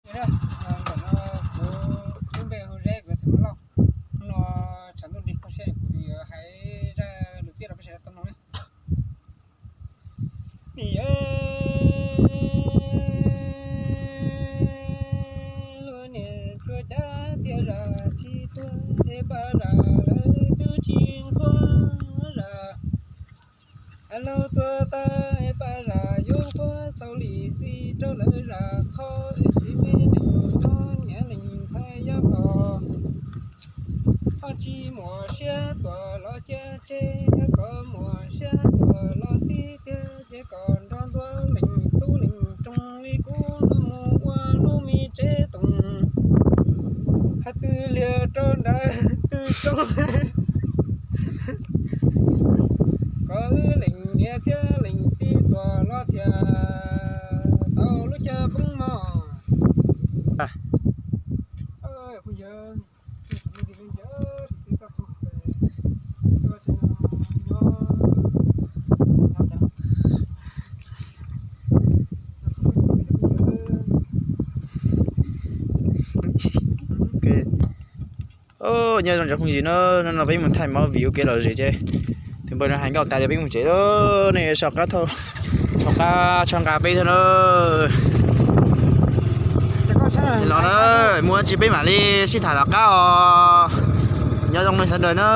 Ntawm no kuv lub npe hu Zeb, kuv xeem Hmoob Lauj. Hnub no tshav ntuj nrig kho siab, kuv yuav hais zaj lus txiaj rau peb sawv daws tau mloog na. Lub niag tsuas cav tias zam tsis tuag, es pab zam lawv twb tsis nquag zam. Laug tuag tag, pab zam yuav nquag xaus li xij rau lawv zam qhov, sis me neeg nyob nyiam lees ntxhais yog koj. Koj tsis muaj siab tuaj los cia tseg, yog koj muaj siab tuaj los xij tiag, ces koj nrog ntua leej tub leej roog li kuv no mus ua lub me tsev toom. Hais twg liag rau nram twg tsoog, kom wb leej niam thiab leej txiv tuaj los thiaj tau lub chaw poob mog. Nyob zoo cov phooj ywg na, no peb mus thaij movie ua ke lom zem ces tus npawg no hais nkauj tas li peb mus tsev lawm, nej sawv qab tho, sawv qab tso nqa peb thiab na. Los na, mus tsis peb mam li sib tham tom qab os. Nyob zoo nej sawv daws na.